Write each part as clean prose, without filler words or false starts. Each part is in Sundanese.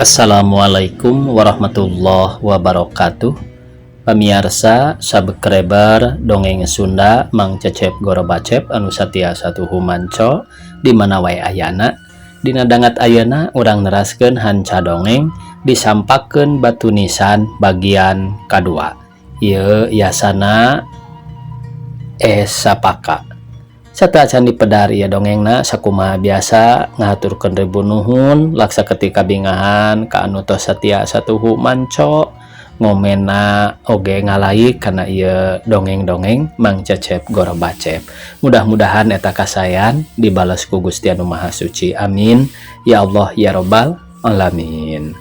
Assalamualaikum warahmatullahi wabarakatuh. Pamiarsa subscriber dongeng Sunda Mang Cecep Gorobacep anu satia satuhu manco di mana wae ayana. Dina dangat ayeuna urang neraskeun hanca dongeng disampakeun batu nisan bagian kadua. Ieu yasana Sapaka. Sateuacan dipedar ieu dongengna sakumaha biasa ngahaturkeun ribu nuhun laksa ketika bingahan ka anu tos satia satuhu manco ngomena oge ngalaik kana ieu dongeng-dongeng Mang Cecep Gorobacep. Mudah-mudahan eta kasayan dibales ku Gusti Anu Maha Suci. Amin ya Allah ya Robbal alamin.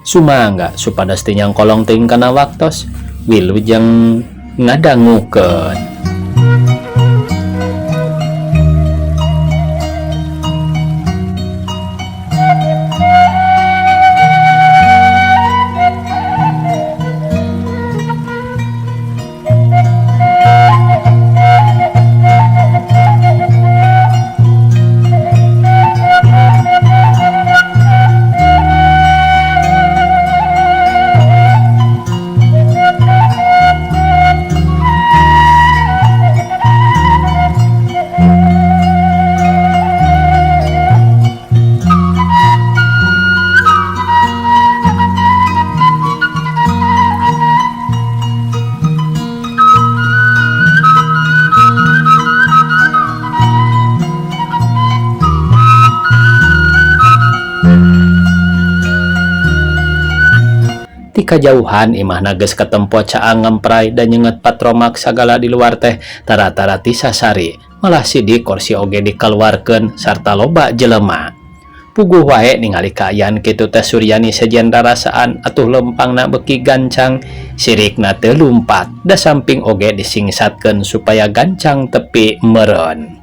Sumangga supados teu nyangkolong teuing kana waktos wilujeng ngadangukeun. Ti kajauhan imahna geus katempo caang ngempray dan nyenget patromak sagala di luar teh tara-tara ti sasari malah sidik kursi oge dikeluarkeun sarta loba jelema. Puguh wae ningali kaayaan kitu teh Suryani sejen rarasaan atuh lempangna beuki gancang sirikna teu lumpat da samping oge disingsatkeun supaya gancang tepi meureun.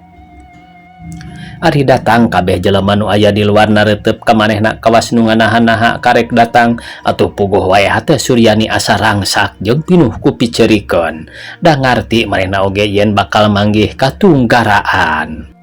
Ari datang kabeh jelema nu aya di luar naretep ka manehna kawas nu nganahan-naha karek datang atuh puguh wae hate Suryani asa rangsak jeung pinuh ku picerikeun. Da ngarti manehna oge yen bakal manggih katunggaraan.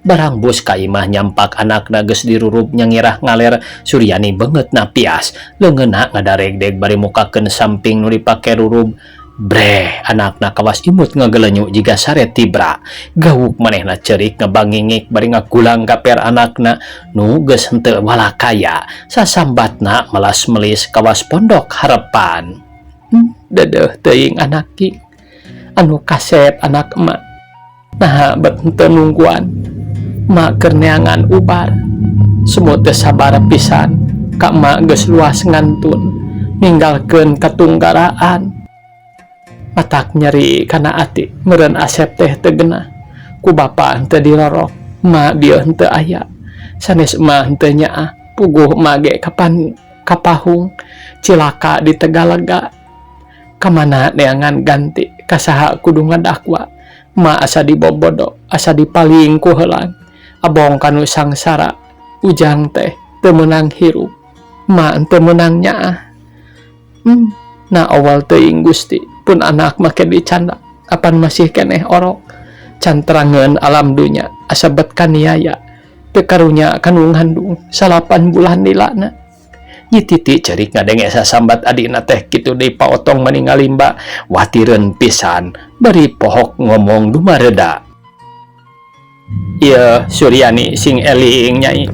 Barang bus ka imah nyampak anakna geus dirurub nyangirah ngaler Suryani beungeutna pias leungeunna ngadaregdeg bari mukakeun samping nu dipake rurub. Breh, anakna kawas imut ngagelenyu jiga sare tibra. Gawuk manehna cerik ngebangingik bari ngagulang kaper anakna nu geus henteu walakaya. Sasambatna malas melis kawas pondok harapan. Dedeuh teuing anak ki. Anu kasep anak emak. Naha bet henteu nungguan. Mak keur neangan ubar. Semut teu sabar pisan. Ka emak geus luas ngantun. Ninggalkeun katunggaraan. Matak nyeri kana ati meureun Asep teh teu genah. Ku bapa henteu dirorok, emak bieu henteu aya. Sanes emak henteu nyaah, puguh emak ge kapan kapahung cilaka di Tegalega. Kamana neangan ganti kasaha kudu ngadakwa. Emak asa dibobodo, asa dipaling ku heulang. Abong kanu sangsara, ujang teh teu meunang hirup. Emak henteu meunang nyaah. Nah awal teuing Gusti pun anak make dicanda apan masih keneh orok cantrangeun alam dunya asa bet kaniaya teu karunya kanu ngandung 9 bulan lilana. Nyi Titi cerik ngadenge sasambat adina teh kitu deui paotong mani ngalimba watireun pisan bari pohok ngomong dumareda. Ieu Suryani sing eling nyai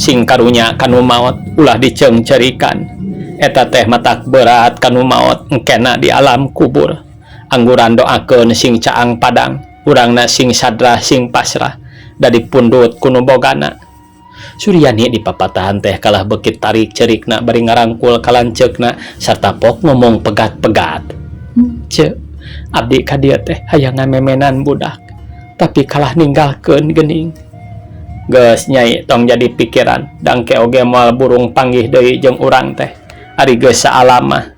sing karunya kanu maot ulah diceungceurikan. Eta teh matak berat kanu maot engkena di alam kubur. Angguran doakeun sing caang padang, urangna sing sadrah sing pasrah, da dipundut ku nu bogana. Suryani dipapatahan teh kalah beukit tarik cerikna bari ngarangkul kalanceukna sarta pok ngomong pegat-pegat. Ceu, abdi ka dieu teh hayang ngamemenan budak, tapi kalah ninggalkeun geuning. Geus nyai tong jadi pikiran, dangke oge moal burung panggih deui jeung urang teh. Ari geus saalamah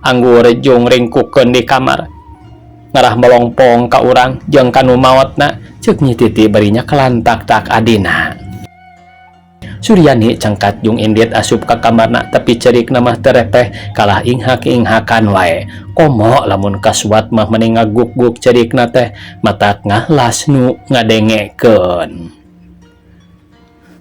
anggur jung ringkukeun di kamar ngarah melongpong ka urang jeung kanu maotna ceuk Nyi Titi bari nya kelantak-tak adina. Suryani cangkat jung indit asup ka kamarna tapi cerikna mah terepeh kalah inghak-inghakan wae. Komo lamun kasuat mah meni ngaguk-guk cerikna teh matak ngahlas nu ngadengekeun.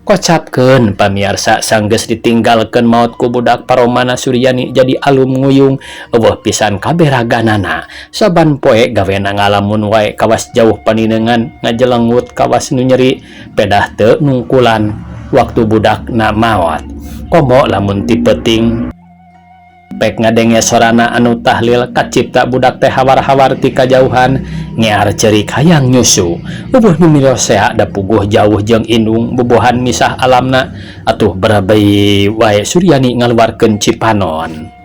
Kocapkeun pamiarsa sanggeus ditinggalkeun maot ku budak paromana Suryani jadi alum nguyung eueuh pisan kabeh raganana. Saban poe gawena ngalamun wae kawas jauh paninengan ngajelengut kawas nu nyeri pedah teu nungkulan waktu budakna maot. Komo lamun ti peuting pek ngadenge sorana anu tahlil kacipta budak teh hawar-hawar ti kajauhan ngear ceurik hayang nyusu. Eueuh nu mirosea da puguh jauh jeung indung bubuhan misah alamna atuh barabei wae Suryani ngaluarkeun cipanon.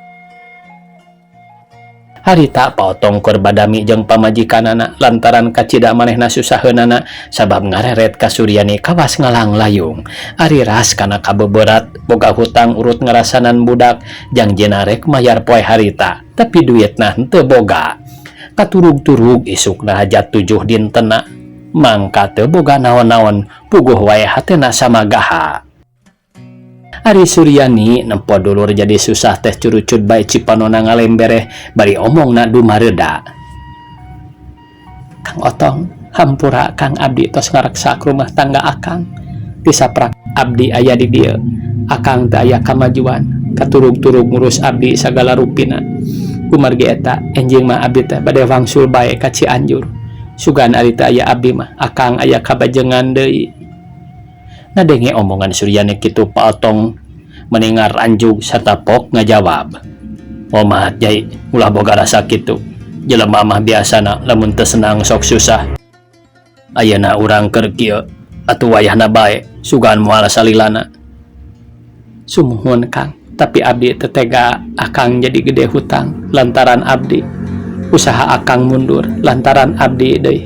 Harita Paotong keur badami jeung pamajikanana lantaran kacida manehna susaheunana sabab ngareret ka Suryani kawas ngalanglayung. Ari Ras kana kabeberat boga hutang urut ngarasanan budak jangjina rek mayar poe harita tapi duitna henteu boga. Katurug-turug isukna hajat 7 dintena mangka teu boga naon-naon puguh wae hatena samagaha. Ari Suryani nempo dulur jadi susah teh curucut bae cipanona ngalembereh bari omongna dumareda. Kang Otong, hampura Kang abdi tos ngareksak rumah tangga akang. Tisaprak abdi aya di dieu. Akang teu aya kamajuan, katurug-turug ngurus abdi sagala rupina. Kumargi eta enjing mah abdi teh bade wangsul bae ka Cianjur. Sugan ari teu aya abdi mah akang aya kabajengan deui. Ngadenge omongan Suryani kitu Pak Otong meningar anjug sarta pok ngajawab. Omat jai ulah boga rasa kitu. Jelema mah biasana lamun teu senang sok susah. Ayeuna urang keur kieu atuh wayahna bae sugan moal salilana. Sumuhun Kang, tapi abdi teu tega akang jadi gede hutang lantaran abdi. Usaha akang mundur lantaran abdi deui.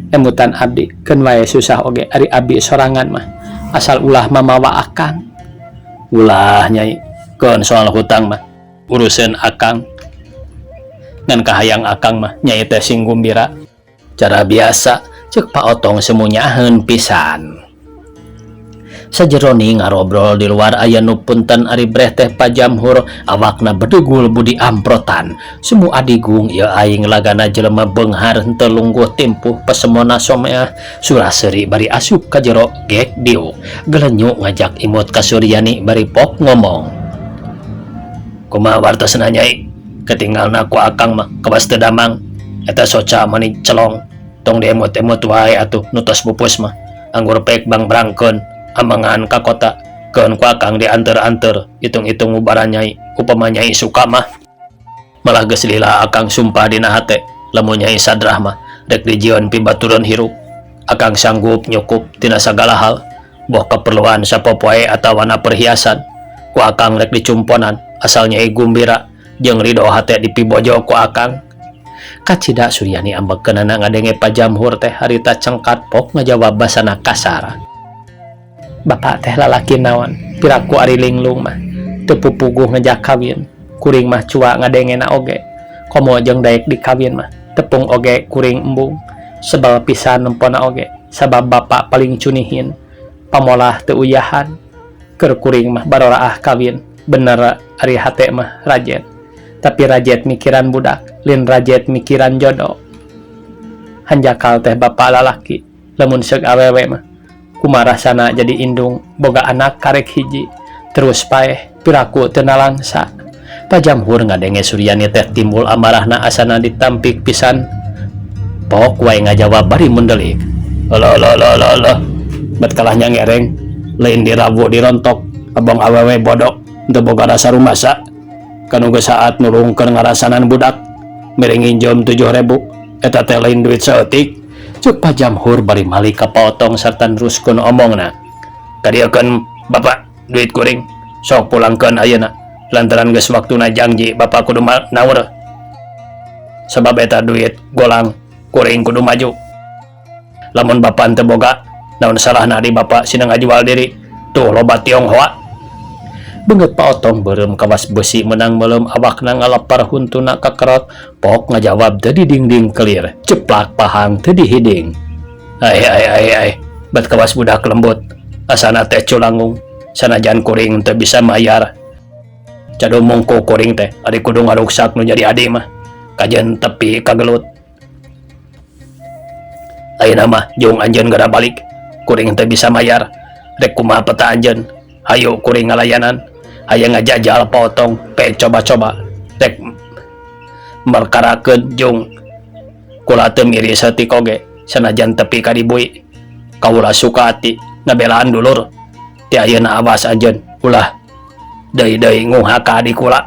Emutan abdi keun wae susah oge ari abdi sorangan mah. Asal ulah mamawa akang. Ulah nyai keun soal hutang mah urusan akang. Ngan kahayang akang mah nyai teh sing gumbira. Cara biasa ceuk Pak Otong semunyaheun pisan. Sajeroni ngarobrol di luar aya nu punten ari breh teh pajamhur awakna bedugul budi amprotan. Semu adigung ieu aing lagana jelema beunghar henteu lungguh timpuh pesemona someah suraseuri bari asup ka jero gek diuk. Gelenyu ngajak imut ka Suryani bari pok ngomong. Kumaha wartosna nyai? Ketinggalna ku akang mah kawas teu damang. Eta soca mani celong. Tong diemut-emut wae atuh nu tos pupus mah. Anggur pek bangbrangkeun amangan ka kota. Keun ku akang dianter-anter hitung-hitung mubaran nyai upama nyai suka mah. Malah geus lila akang sumpah dina hate lamun nyai sadrah mah rek dijieun pibaturan hirup. Akang sanggup nyukup tina sagala hal boh keperluan sapopoe atawana perhiasan. Ku akang rek dicumponan asal nyai gumbira jeung ridho hate dipibojo ku akang. Kacida Suryani ambekeunana ngadenge pajamhur teh harita cengkat pok ngajawab basana kasar. Bapak teh lalaki naon piraku ari linglung mah teu pupuguh ngejak kawin kuring mah cua ngadengena oge komo jeung daek dikawin mah tepung oge kuring embung sebel pisan nempona oge sabab bapak paling cunihin pamolah teu uyahan keur kuring mah baroraah kawin bener ari hate mah rajet tapi rajet mikiran budak lin rajet mikiran jodoh hanjakal teh bapak lalaki lamun seug awewe mah kumarasana jadi indung boga anak karek hiji terus paeh piraku teu nalangsa. Pajamhur ngadenge Suryani teh timbul amarahna asana ditampik pisan pok wae ngajawab bari mundelik. Olo olo olo olo olo bet kalah nyangereng lain dirabu dirontok abong awewe bodok teu boga rasa rumasa kanu geus saat nulungkeun ngarasanan budak miring nginjem 7.000 eta teh lain duit saeutik. Cuk pajamhur bari malik ka Paotong sarta neruskeun omongna. Kadieukeun bapak duit kuring sok pulangkeun ayeuna lantaran geus waktuna janji bapak kudu naur sabab eta duit golang kuring kudu maju. Lamun bapak teu boga naon salahna di bapak sina ngajual diri tuh loba Tionghoa. Beungeut Paotong beureum kawas beusi meunang meuleum awakna ngalepar huntuna kakerot pok ngajawab teu didingding kelir ceplak pahang teu dihiding. Ai ai ai ai bet kawas budak lembut asana teh culangung sanajan kuring teu bisa mayar cadu mungku kuring teh ari kudu ngaruksak nu jadi adi mah kajen tepi kagelut. Ayeuna mah jeung anjeun gara balik kuring teu bisa mayar. Rek kumaha peta anjeun? Hayu kuring ngalayanan. Hayang ngajajal Pa Otong, pe coba-coba. Rek merkarakeun jung. Kula teu miri saeutik oge, sanajan tepi ka dibui. Kaula suka ati ngabelaan dulur. Ti ayeuna awas anjeun ulah deui-deui nguha ka adi kula.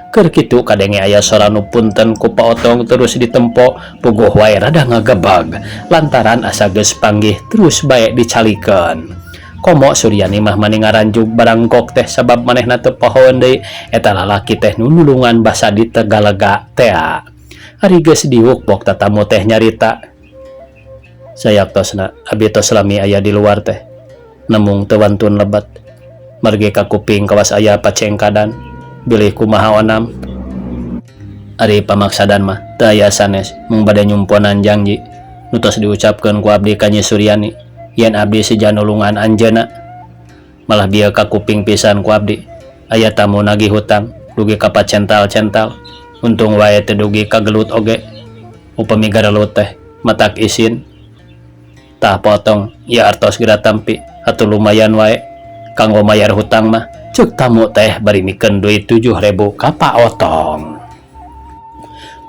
Keur kitu kadenge aya sora nu punten ku Pa Otong terus ditempo, puguh wae rada ngagebeg lantaran asa geus panggih terus bae dicalikeun. Komo Suryani mah mani ngaranjug barangkok teh sabab manehna teu pohoeun deui eta lalaki teh nu nulungan basa di Tegalega tea. Ari geus diuk pok tatamu teh nyarita. Sayaktosna abi tos lami aya di luar teh namung teu wantun lebet. Margi ka kuping kawas aya pacengkadan bilih kumaha onam. Ari pamaksadan mah teu aya sanes mung bade nyumponan jangji nu tos diucapkeun ku abdi ka Nyi Suryani yen abdi seja nulungan anjeunna. Malah bieu ka kuping pisan ku abdi aya tamu nagih hutang dugi ka pacental-cental untung wae teu dugi ka gelut oge upami garelut teh matak isin. Tah potong ieu artos geura tampi atuh lumayan wae kanggo mayar hutang mah ceuk tamu teh bari mikeun duit 7.000 ka Pa Otong.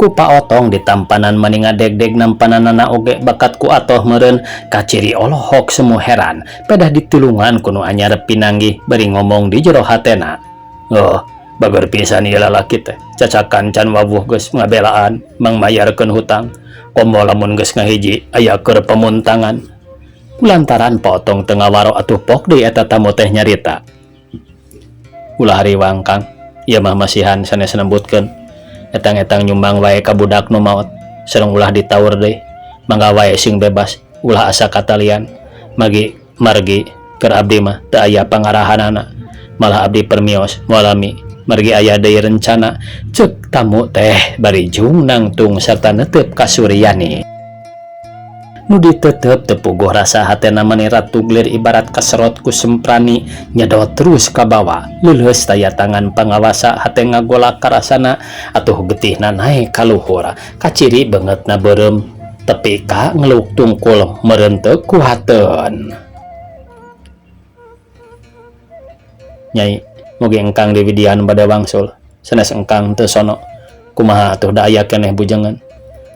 Ku Pa Otong ditampanan mani ngadegdeg nampananana oge bakat ku atoh meureun kaciri olohok semu heran pedah ditulungan ku nu anyar pinanggih bari ngomong di jero hatena. Oh, bager pisan ieu lalaki teh cacakan can wawuh geus ngabelaan mangmayarkeun hutang komo lamun geus ngahiji aya keur pamuntangan. Kulantaran Pa Otong teu ngawaro atuh pok deui eta tamu teh nyarita. Ulah hariwang Kang, ieu mah masihan sanes nembutkeun. Etang-etang nyumbang wae ka budak nu maot, sareng ulah ditaur deui. Mangga wae sing bebas, ulah asa katalian. Magi margi keur abdi mah teu aya pangarahanana. Malah abdi permios moal lami margi aya deui rencana ceuk tamu teh bari jung nangtung sarta netep ka Suryani. Nu ditetep teu puguh rasa hatena mani ratuglir ibarat kaserot ku semprani nyedot terus ka bawa leuleus taya tangan pangawasa hate ngagolak karasana atuh getihna naek ka luhur kaciri beungeutna beureum tepi ka ngeluk tungkul meureun teu kuateun. Nyai mugi engkang diwidian bade wangsul sanes engkang teu sono kumaha atuh da aya keneh bujengan.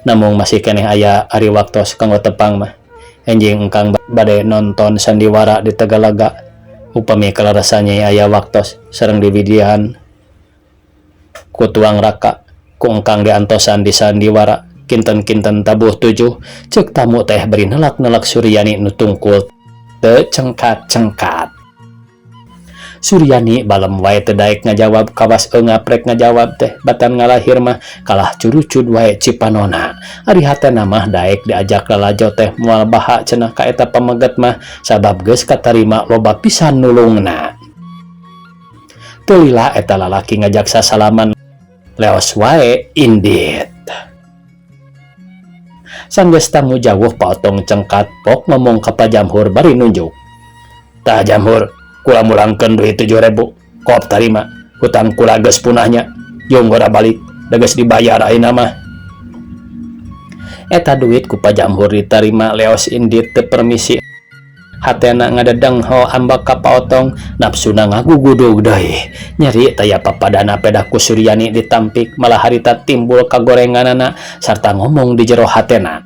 Namung masih keneh aya ari waktos kanggo tepang mah. Enjing engkang bade nonton sandiwara di Tegalaga. Upami kaleresan Nyai aya waktos sareng diwidian ku tuang raka ku engkang diantosan di sandiwara kinten-kinten tabuh tujuh ceuk tamu teh bari nelak-nelak Suryani nu tungkul teu cengkat-cengkat. Suryani balem wae teu daek ngajawab kawas eungap rek ngajawab teh batan ngalahir mah kalah curucud wae cipanona. Ari hatena mah daek diajak lalajo teh moal baha cenah ka eta pameget mah sabab geus katarima loba pisan nulungna. Teu lila eta lalaki ngajak sasalaman leos wae indit. Sanggeus tamu jauh Pa Otong cengkat pok ngomong ka Pa Jamhur bari nunjuk. Tah Jamhur, kula mulangkeun duit 7.000, kop tarima, hutang kula geus punahnya, jung gora balik, da geus dibayar ayeuna mah. Eta duit ku Pa Jamhur ditarima leos indit teu permisi. Hatena ngadedeng ho ambak ka Pa Otong, nafsuna ngagugudug deui. Nyeri taya papadana pedah ku Suryani ditampik, malah harita timbul kagorenganana sarta ngomong di jero hatena.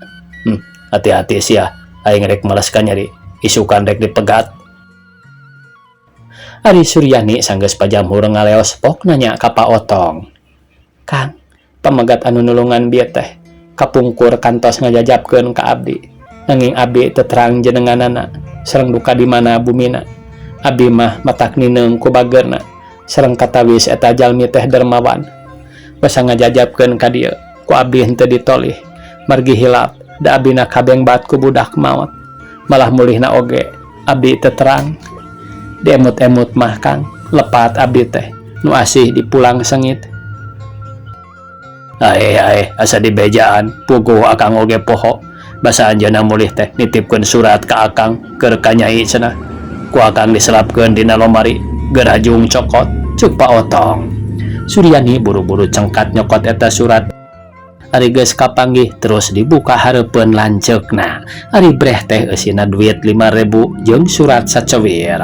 Hati-hati sia, aing rek males ka nyeri, isukan rek dipegat. Ari Suryani sanggeus Pa Jamhur ngaleos pok nanya ka Pa Otong. Kang, pamegat anu nulungan bieu teh kapungkur kantos ngajajabkeun ka abdi. Nanging abdi teu terang jenenganana sareng duka di mana bumina. Abdi mah matak nineung ku bageurna sareng katawis eta jalmi teh dermawan. Basa ngajajabkeun ka dieu ku abdi henteu ditolih margi hilap da abdina kabeng bat ku budak maot. Malah mulihna oge abdi teu terang. Diemut-emut mah Kang lepat abdi teh nu asih dipulang sengit. Ae ae asa dibejaan puguh akang oge poho. Basa anjeunna mulih teh nitipkeun surat ka akang keur ka nyai cenah. Ku akang diselapkeun dina lomari gerajung cokot ceuk Pa Otong. Suryani buru-buru cengkat nyokot eta surat. Ari geus kapanggih terus dibuka hareupeun lanceukna. Ari breh teh eusina duit 5.000 jeung surat sacewir.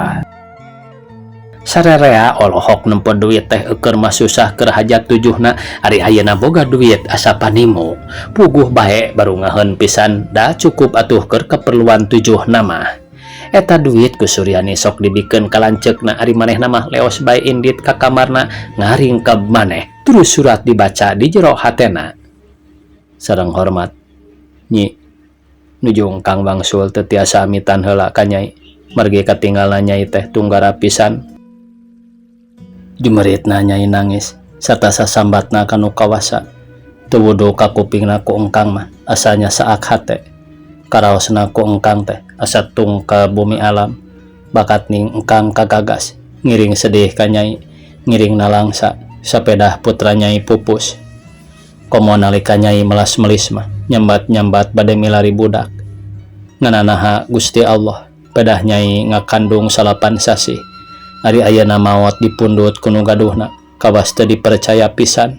Sarerea olohok nempo duit teh eukeur mah susah keur hajat tujuhna, ari ayeuna boga duit asa panimu. Puguh bae barungaheun pisan da cukup atuh keur keperluan tujuhna mah. Eta duit ku Suryani sok dibikeun ka lanceukna, ari manehna mah leos bae indit ka kamarna ngaringkeb maneh terus surat dibaca di jero hatena. Sareng hormat Nyi, nuju engkang wangsul teu tiasa amitan heula ka Nyai margi katinggalna Nyai teh tunggara pisan. Jumeritna Nyai nangis sarta sasambatna ka nu kawasa. Teu wudu ka kupingna ku engkang mah asa nyasaak hate. Karaosna ku engkang teh asa tung ka bumi alam. Bakat ning engkang kagagas ngiring sedih ka Nyai, ngiring nalangsa sapedah putra Nyai pupus. Komo nalika Nyai melas-melis mah nyambat-nyambat bade milari budak. Ngananaha Gusti Allah pedah Nyai ngakandung 9 sasih. Ari ayeuna maot dipundhut ku nu gaduhna kawas teu dipercaya pisan.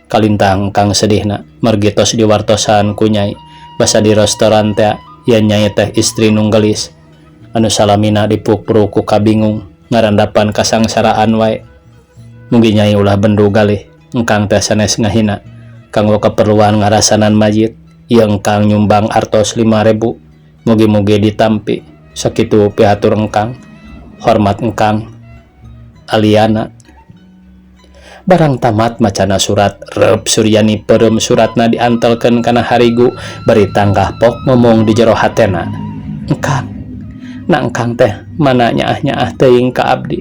Kalintang kang sedihna margi tos diwartosan ku Nyai basa di restoran teh yen Nyai teh istri nu geulis anu salamina dipukpru ku kabingung ngarandapan kasangsaraan wae. Mugi Nyai ulah bendu galih engkang teh sanes ngahina kanggo keperluan ngarasanan mayit ieu engkang nyumbang artos 5.000 mugi-mugi ditampi sakitu pihatur engkang. Hormat engkang Aliana. Barang tamat macana surat rep Suryani peureum suratna diantelkeun kana harigu bari tanggah pok ngomong di jero hatena. Engkang, na engkang teh mana nyaah-nyaah teuing ka abdi.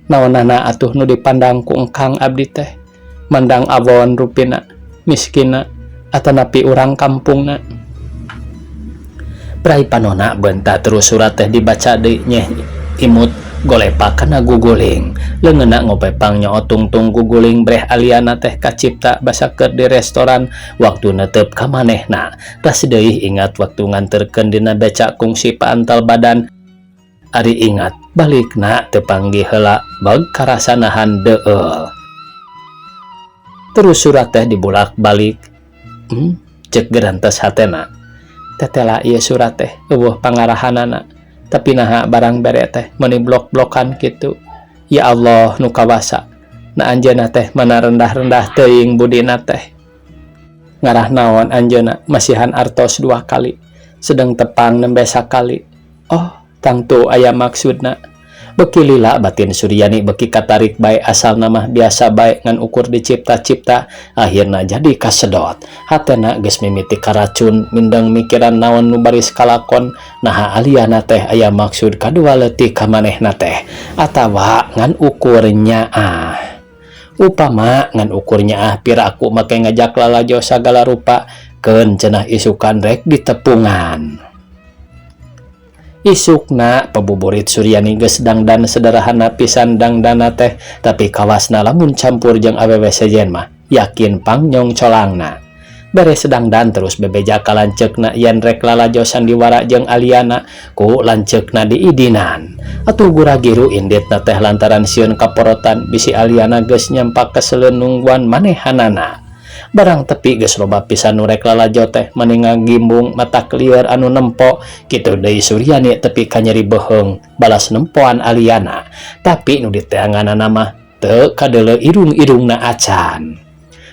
Naonana atuh nu dipandang ku engkang abdi teh mandang awon rupina miskina atanapi urang kampungna. Brai panona bentak terus surat teh dibaca deui nyeh imut golepak kana guguling leungeunna ngopepang nyoot tungtung guguling breh Aliana teh kacipta basa keur di restoran waktu netep ka manehna. Ras deui ingat waktu nganterkeun dina beca kungsi paantal badan. Ari ingat balikna teu panggih heula bag karasa nahan deul. Terus surat teh dibulak-balik. Cek gerantes hatena. Tetela ieu surat teh eueuh pangarahanana. Tapi naha barang bere teh meuni blok-blokan kitu. Ya Allah nu kawasa. Na anjeunna teh mana rendah-rendah teuing budina teh. Ngarah naon anjeunna masihan artos 2 kali sedang tepang nembe sakali. Oh, tangtu aya maksudna. Beki lila batin Suryani beki katarik bae asal nama biasa bae ngan ukur dicipta-cipta akhirna jadi kasedot. Hatena geus mimiti karacun mindeng mikiran naon nu baris kalakon naha Aliana teh aya maksud kadua leutik ka manehna teh atawa ngan ukur nyaah. Upama ngan ukur nyaah piraku make ngajak lalajo sagala rupa keun cenah isukan rek ditepungan. Isukna pabuburit Suryani geus dangdan sederhana pisan dangdana teh tapi kawasna lamun campur jeung awewe sejen mah yakin pangnyong colangna. Beres dangdan terus bebeja ka lanceukna yen rek lalajo sandiwara jeung Aliana ku lanceukna diidinan. Atuh gura-giru inditna teh lantaran sieun kaporotan bisi Aliana geus nyampak keseleun nungguan manehanana. Barang tepi geus loba pisan nu rek lalajo teh mani ngagimbung mata lieur anu nempo kitu deui Suryani tepi ka nyeri beuheung balas nempoan Aliana. Tapi nu diteanganana mah teu kadeuleu irung-irungna acan.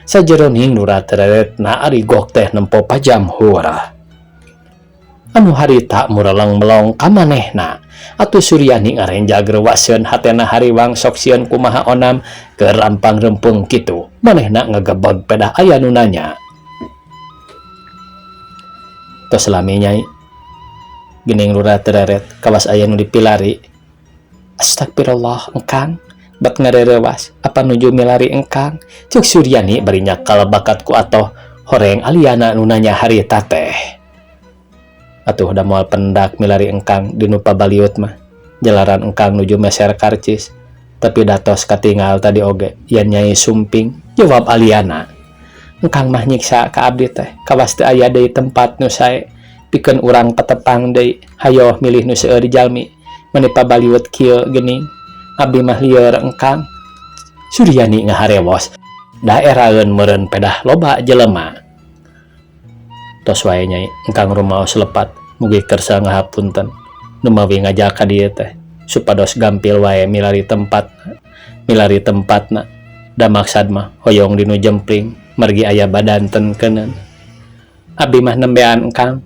Sajeroning nu ratereretna ari gok teh nempo pajamhur. Anu harita mureleng melong ka manehna. Atuh Suryani ngarenjag reuwaseun hatena hariwang sok sieun kumaha onam keur rampang rempung kitu. Manehna ngagebeg pedah aya nu nanya. Tos lami Nyai. Geuning lurah tereret kawas aya nu dipilari. Astagfirullah engkang bat ngarereuwas apa nuju milari engkang. Ceuk Suryani bari nyakal bakat ku atoh horeng Aliana nu nanya harita teh. Atuh da moal pendak milari engkang di nu pabaliut mah. Jalaran engkang nuju meser karcis. Tapi datos katingal tadi oge yen Nyai sumping, jawab Aliana. Engkang mah nyiksa ka abdi teh kawas teu aya deui tempat nu sae pikeun urang patepang deui hayoh milih nu seueur jalmi meni pabaliut kieu geuning. Abdi mah lieur engkang. Suryani ngaharewos. Daeraeun meureun pedah loba jelema. Tos wae Nyai, engkang rumaos lepat, mugi kersa ngahapunten numawi ngajak ka dieu teh supados gampil wae milari tempatna da maksad mah hoyong dinu jempling margi aya badanten keuneun. Abdi mah nembean engkang,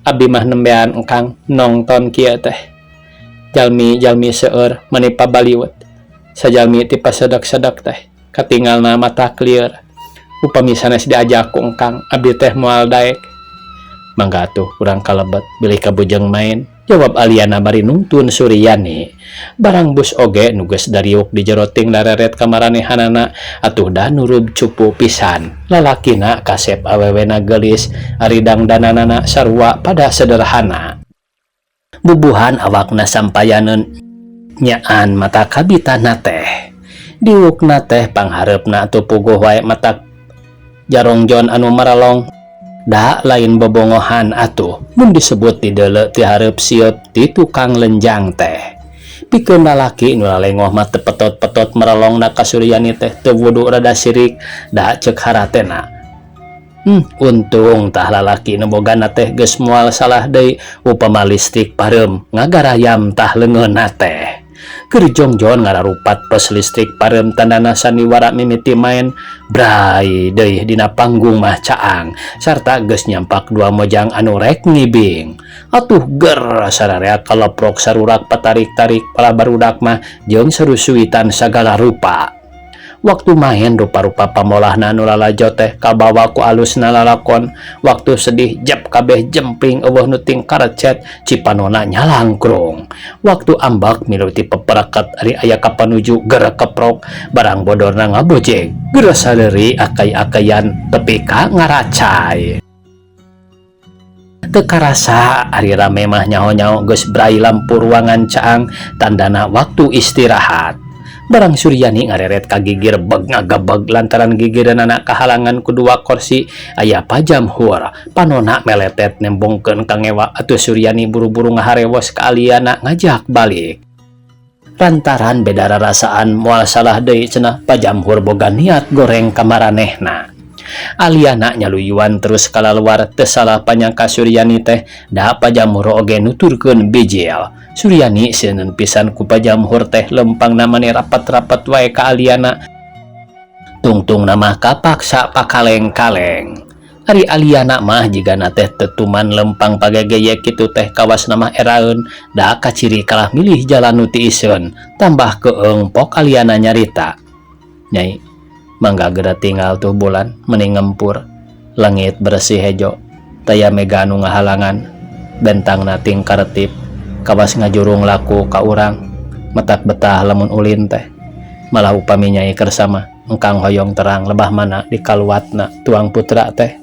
abdi mah nembean engkang nongton kieu teh. Jalmi-jalmi seueur mani pabaliut. Sajalmi ti pasedek-sedek teh katingalna matak lieur. Upami sanes diajak ku engkang abdi teh moal daek. Mangga atuh urang kalebet bilih kabujeng main, jawab Aliana bari nungtun Suryani. Barang bus oge nu geus dariuk di jero ting dareret ka maranehanana atuh da nurub cupu pisan. Lalakina kasep awewena geulis, ari dangdananana sarua pada sederhana. Bubuhan awakna sampayaneun nyaan mata kabitana teh. Diukna teh panghareupna atuh puguh wae matak jarongjon anu maralong. Da lain bobongohan atuh mun disebut dideuleu ti hareup sieup ti tukang lenjang teh. Pikeun lalaki nu lalengoh mah teu petot-petot maralongna ka Suryani teh teu wudu rada sirik da ceuk haratena. Untung tah lalaki nu bogana teh geus moal salah deui upama listrik pareum ngagarayam tah leungeunna teh. Keur jongjon ngararupat pos listrik pareum tandana saniwara mimiti main bray deui dina panggung mah caang sarta geus nyampak dua mojang anu rek ngibing. Atuh ger sararea kaleprok sarurak patarik-tarik pala barudak mah jeung sarusuitan sagala rupa. Waktu main rupa-rupa pamolahna anu lalajo teh kabawa ku alusna lalakon, waktu sedih jep kabeh jempling eueuh nu tingkarecet cipanona nyalangkrung. Waktu ambak milu ti peperekat ari aya kapanuju ger keprok barang bodorna ngabojeg geura sadeuri akay-akayan tepi ka ngaracai. Teu karasa ari rame mah nyaho-nyaho geus bray lampu ruangan caang tandana waktu istirahat. Barang Suryani ngareret ka gigir beg ngagebeg lantaran gigireunana kahalangan ku dua korsi aya pajamhur. Panona meletet nembongkeun ka ngewa atuh Suryani buru-buru ngaharewos ka Aliana ngajak balik. Lantaran beda rarasaan moal salah deui cenah pajamhur boga niat goreng ka maranehna. Aliana nyaluyuan terus kalaluar teu salah panyangka Suryani teh da pajamhur oge nuturkeun bijil. Suryani sieun pisan ku pajamhur teh lempangna mani rapat-rapat wae ka Aliana. Tungtungna mah kapaksa pakaleng-kaleng. Ari Aliana mah jigana teh tetuman lempang pagegeye kitu teh kawasna mah eraeun da kaciri kalah milih jalan nu tiiseun. Tambah keung pok Aliana nyarita. Nyai, mangga geura tinggal tuh bulan meni ngempur. Langit bersih hejo, taya mega anu ngahalangan. Bentangna ting karetip, kawas ngajurung laku ka urang. Matak betah lamun ulin teh. Malah upami Nyai kersa mah engkang hoyong terang lebah mana di kaluatna tuang putra teh.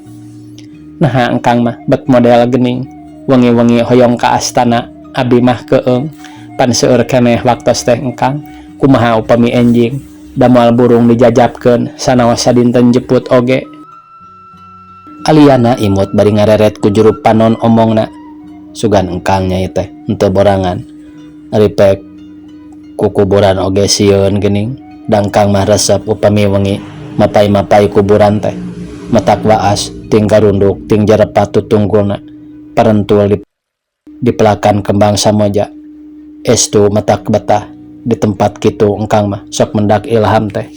Naha engkang mah bet model gening, wengi-wengi hoyong ka astana, abdi mah keung. Pan seueur keneh waktos teh engkang, kumaha upami enjing, da moal burung dijajabkeun sanaos sadinten jeput oge. Aliana imut bari ngareret ku juru panon omongna. Sugan engkang Nyai teh henteu borangan. Ari pek kukuburan oge sieun geuning. Da engkang mah resep upami wengi mapai-mapai kuburan teh. Matak waas ting garunduk ting jarepat tutunggulna. Parentul dipelakan kembang samoja. Estu matak betah di tempat kitu engkang mah sok mendak ilham teh.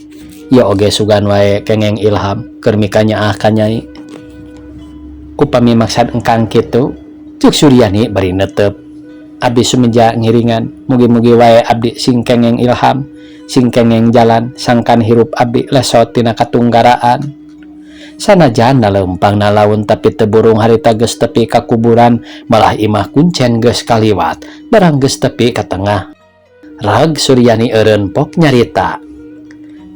Ya oge sugan wae kengeng ilham keur mikanyaah ka Nyai. Upami maksad engkang kitu ceuk Suryani bari netep. Abdi sumeja ngiringan mugi-mugi wae abdi sing kengeng ilham, sing kengeng jalan sangkan hirup abdi lesot tina katunggaraan. Sanajan nalempang nalaun tapi teu burung harita geus tepi ka kuburan malah imah kuncen geus kaliwat barang geus tepi ka tengah. Rag Suryani eureun pok nyarita.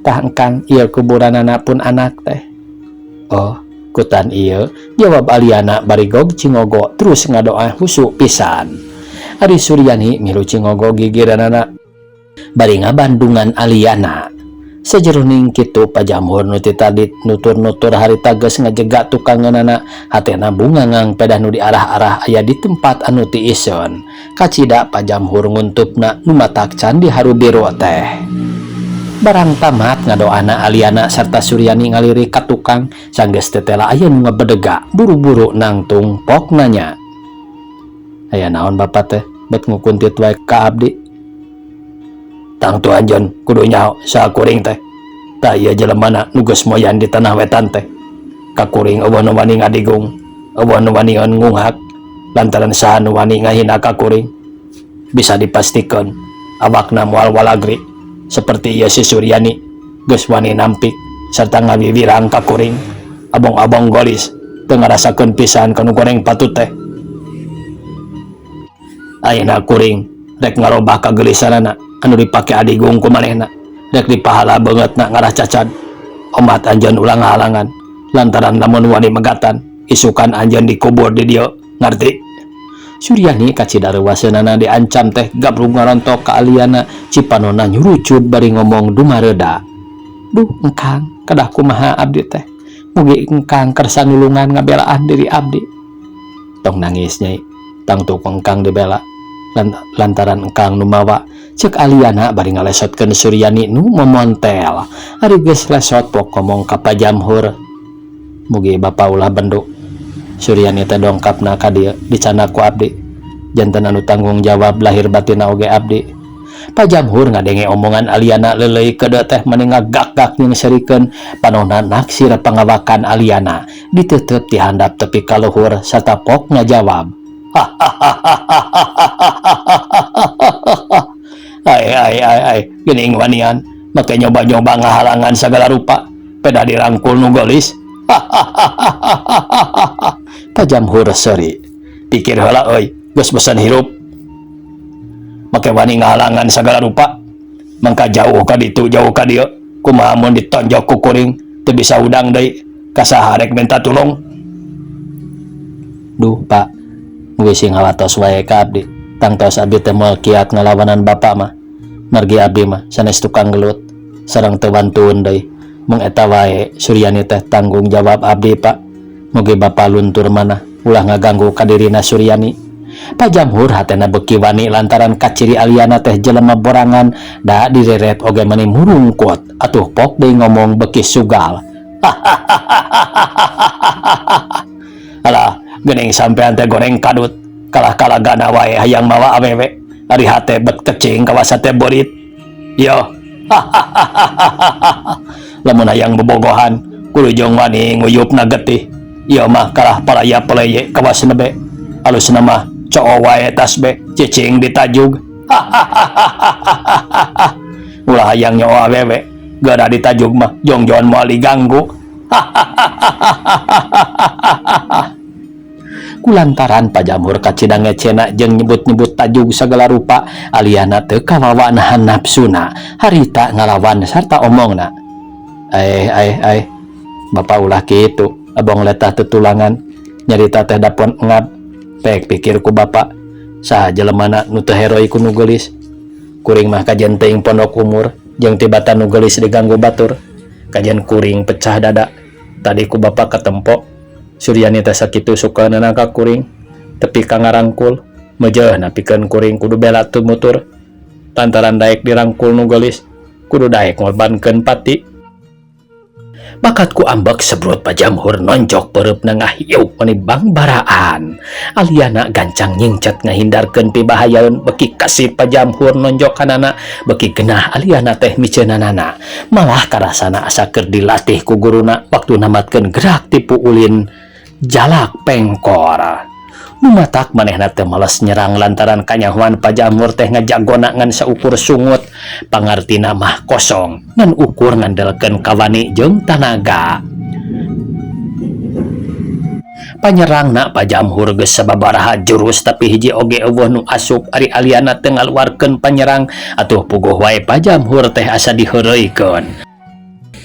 Tah engkang ieu kuburanana pun anak teh. Oh, kutan ieu, jawab Aliana bari gog cingogo terus ngadoa husu pisan. Ari Suryani milu cingogo gigireunana bari ngabandungan Aliana. Sajeroning kitu pajamhur nu ti tadi nutur-nutur harita geus ngajega tukangeunana hatena bungangang pedah nu diarah-arah aya di tempat anu tiiseun. Kacida pajamhur nguntupna nu matak can diharubiru teh. Barang tamat ngadoana Aliana sarta Suryani ngalirik ka tukang sanggeus tetela aya nu ngabedega buru-buru nangtung pok nanya. Aya naon bapak teh bet ngukuntit wae ka abdi? Tangtu anjeun kudu nyaho saha kuring teh. Tah ieu jelemana nu geus moyan di tanah wetan teh. Ka kuring eueuh nu wani ngadigung, eueuh nu wani ngunghak lantaran saha nu wani ngahina ka kuring. Bisa dipastikeun awakna moal walagri seperti ieu si Suryani geus wani nampik sarta ngawiwirang ka kuring. Abong-abong golis teu ngarasakeun pisan ka nu goreng patut teh. Ayeuna kuring rek ngarobah kagelisanana anu dipake adigung ku manehna rek dipahala beungeutna ngarah cacad. Omat anjeun ulah ngahalangan lantaran lamun wani megatan isukan anjeun dikubur di dieu ngarti. Suryani kacida reuwaseunana diancam teh gabrug ngarontok ka Aliana cipanona nyurucud bari ngomong dumareuda. Duh engkang kedah kumaha abdi teh mugi engkang kersa nulungan ngabelaan diri abdi. Tong nangis nyai tangtu ku engkang dibela lantaran engkang nu mawa cek Aliana bari ngalesotkeun Suryani nu momontel. Ari geus lesot pok ngomong ka Pajamhur. Mugi bapa ulah bendu. Suryani teh dongkapna ka dieu dicandak ku abdi. Janten anu tanggung jawab lahir batinna oge abdi. Pajamhur ngadenge omongan Aliana leuleuy keudeuh teh meni ngagak-gak jeung serikeun panonna naksir pangawakan Aliana diteuteup ti handap tepi ka luhur sarta pok ngajawab. Ai ai ai ai geuning wanian make nyoba-nyoba ngahalangan sagala rupa peda dirangkul nu geulis. Pajamhur seuri. Pikir heula euy, geus bosan hirup. Make wani ngahalangan sagala rupa. Mangka jauh ka ditu jauh ka dieu, kumaha mun ditonjok ku kuring teu bisa hudang deui, ka saha rek minta tulung. Duh, Pak, mugi sing hawatos wae ka abdi. Tangtos abdi teh moal kiat ngalawanan bapa mah. Margi abdi mah sanes tukang gelut, sareng teu wantun deui. Mung eta wae Suryani teh tanggung jawab abdi, Pak. Mugi bapa luntur manah ulah ngaganggu ka dirina Suryani. Pajamhur hatena beuki wani lantaran kaciri Aliana teh jelema borangan da direret oge meni murungkut atuh pok deui ngomong beuki sugal. Alah geuning sampean teh goreng kadut kalah kalagana wae hayang mawa awewe ari hate bet kecing kawasa teh beurit. Yo. Lamun hayang bobogohan kudu jeung wani nguyupna getih. Ieu mah kalah palaya peleye kawas nebe. Alusna mah coo wae tasbe cicing ditajug. Ulah hayang nyoa awewe geura ditajug mah jongjon moal diganggu. Kulantaran Pajamhur kacida ngecena jeung nyebut-nyebut tajug sagala rupa Aliana teu kawawa nahan nafsuna harita ngalawan sarta omongna. Bapa ulah kitu abong letah tetulangan nyarita teh dapon ngab pek pikir ku bapa saha jelemana nu teu heroi ku nu geulis. Kuring mah kajen teuing pondok umur jeung tibatan nu geulis diganggu batur kajen kuring pecah dada tadi ku bapa katempo Suryani teh sakitu sukaeunana ka kuring tepi ka ngarangkul meujeuhna pikeun kuring kudu bela tumutur lantaran daek dirangkul nu geulis kudu daek ngorbankeun pati. Bakat ku ambek sebrut Pajamhur nonjok peureupna ngahieup meni bangbaraan. Aliana gancang nyingcet ngahindarkeun pibahayaeun beuki kasih Pajamhur nonjokanana beuki genah Aliana teh miceunanana. Malah karasana asa keur dilatih ku guruna waktu namatkeun gerak tipu ulin jalak pengkor. Numatak manehna teh males nyerang lantaran kanyahoan Pajamhur teh ngajagona ngan saukur sungut pangartina mah kosong ngan ukur ngandelkeun kawani jeung tanaga. Panyerangna Pajamhur geus sababaraha jurus tapi hiji oge eueuh nu asup ari Aliana teh ngaluarkeun panyerang atuh puguh wae Pajamhur teh asa diheureuykeun.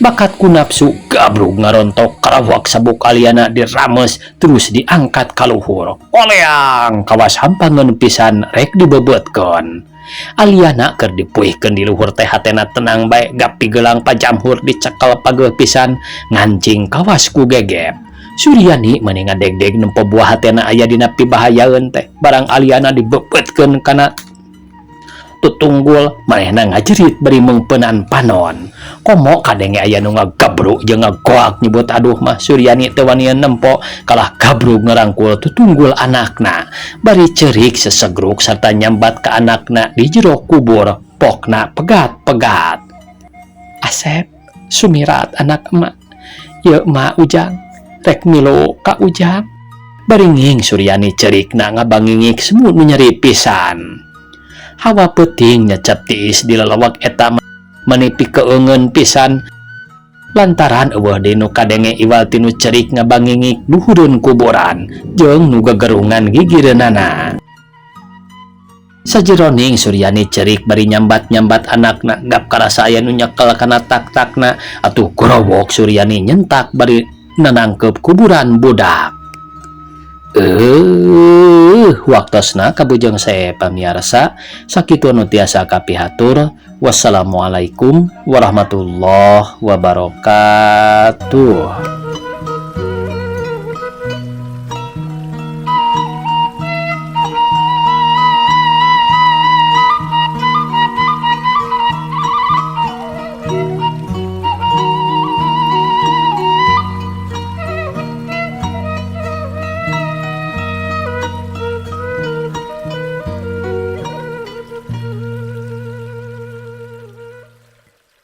Bakat ku nafsu gabrug ngarontok karawak sabuk Aliana dirames terus diangkat ka luhur. Oleang kawas hampangeun pisan rek dibeubeutkeun. Aliana keur dipuihkeun di luhur teh hatena tenang bae gapi gelang Pajamhur dicekel pageuh pisan ngancing kawas ku gegep. Suryani meni ngadegdeg nempo buah hatena aya dina pibahayaeun teh barang Aliana dibeubeutkeun kana Tutunggul manehna ngajerit bari meungpeunan panon. Komo kadenge aya nu ngagabruk jeung ngagoak nyebut aduh mah Suryani teu wanian nempo kalah gabrug ngarangkul tutunggul anakna bari cerik sesegruk sarta nyambat ka anakna di jero kubur pokna pegat-pegat. Asep Sumirat anak emak Ye ma Ujang rek milu ka Ujang baringing Suryani cerikna ngabangingik semut nu nyeri pisan. Hawa peuting nyecep tiis di lelewek eta meni pikeungeun pisan lantaran eueuh deui nu kadenge iwal ti nu cerik ngabangingik duhureun kuburan jeung nu gegerungan gigireunana. Sajeroning Suryani cerik bari nyambat-nyambat anakna gap karasa aya nu nyekel kana tak-takna atuh gorowok Suryani nyentak bari nanangkeup kuburan budak. Waktosna kabujeng saya pamiarsa sakitu nu tiasa kapihatur. Wassalamualaikum warahmatullahi wabarakatuh.